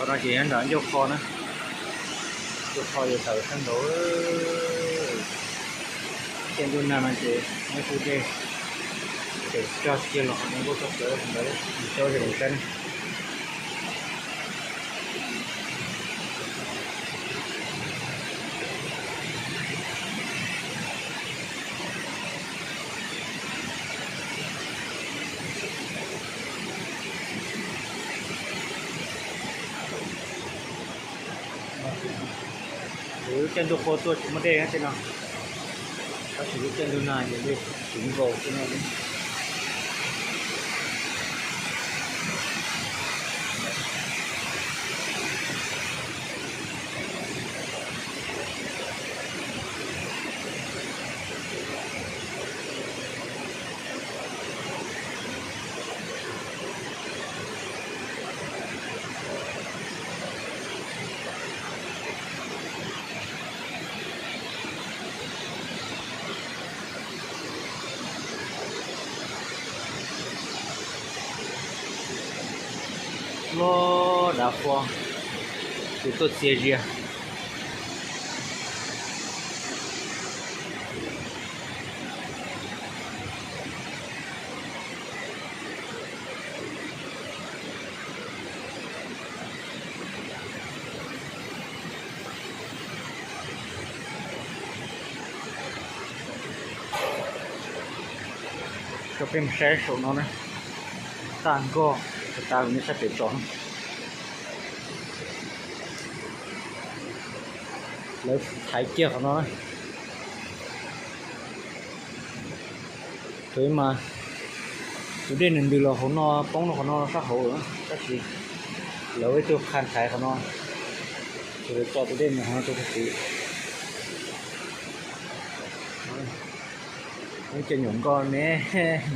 Qhov no ces nyob nram ncauj qho na, ncauj qho ces tawm sab nraud. Caij ntuj nag no ces muaj ib tug dej tseem cog kiag los qhov no, nkauj txoj hlawv ntawd, caij ntuj nag. Lub caij ntuj qhua tuaj tsis muaj dej tej no, tab sis lub caij ntuj nag ces dej tsis nkaus tej no. Lub dav qhua, tus tuaj txias zias. Coj peb mus saib saum no na, tag nkoj, tas li nej saib pem tso. Lawv thaiv kiag qhov no na. Tus mas tus dej nws ntws los hauv no, poob rau qhov no sab hauv lawm, tab sis lawv ib tug qha thaiv qhov no, ces lawv tso tus dej mus hauv no rau qhov tid. Lub caij nyuam nkoj ne,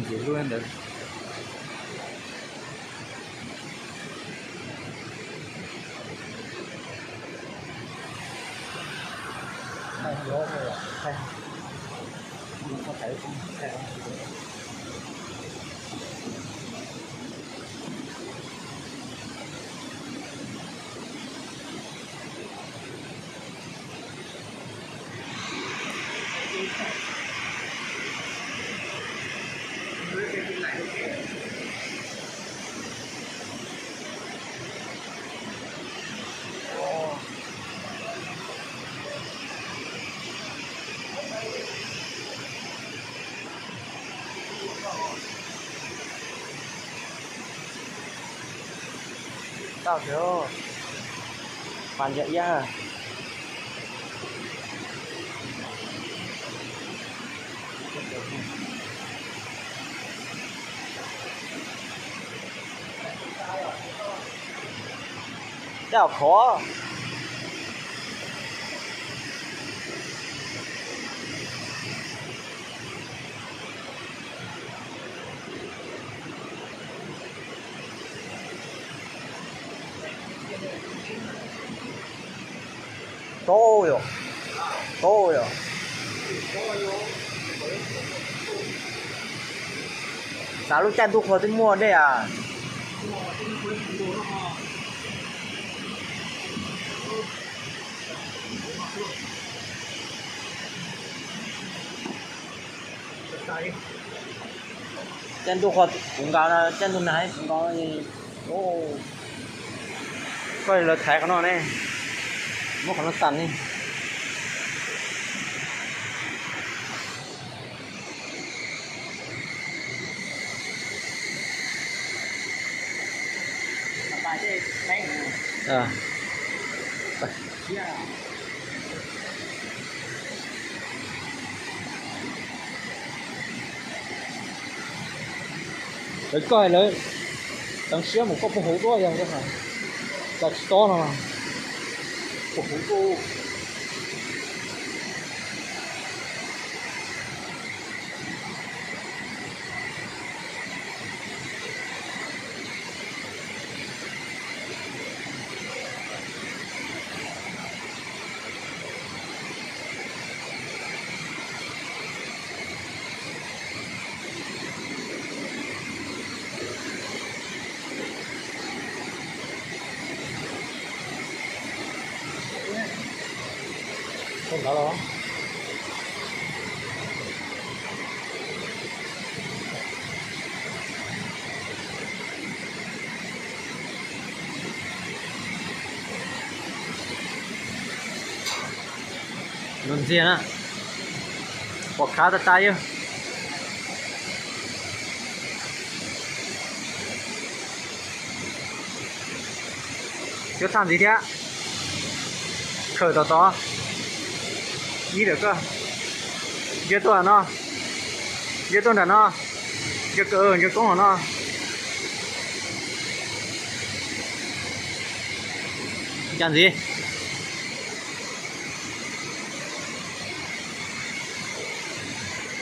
ntxiv lub ntawd. Tau thiab, pas ntsa iab. Caj khov. Tau yom, tau yom. Xav lub caij ntuj qhua twb muaj dej as. Caij ntuj qhua puv nkaus no, caij ntuj nag puv nkaus no. Koj lawv thaiv qhov no ne, muab qhov no tag ne. Lawv koj lawv teev siab mus koj puag hauv tuaj yog, cas tsis tob no, puag hauv tuaj. Ntawd los. Ntxiag na, pom khav tas tas yog. Yuav tag ntxiv thiab. Khawm tom tod. Ib lawm koj. Ntsia tuaj no. Ntsia tuaj nram no. Ntsia koob hom no. Cas ntxiv.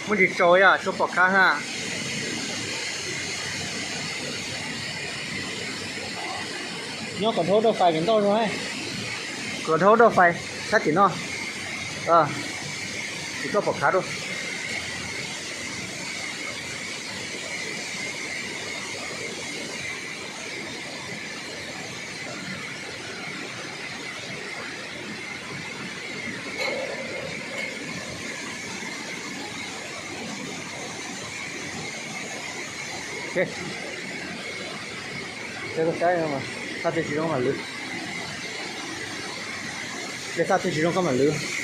Muaj ntsis tsaus yog tsuas pom khav na. Nyob kom dhau rau fais pem ntoj no. Kom dhau rau fais sab tim no. Tim koj pom khav rau. Saib, xaj twg tsis zoo mam lwv. Saib twg tsis zoo koj mam lwv.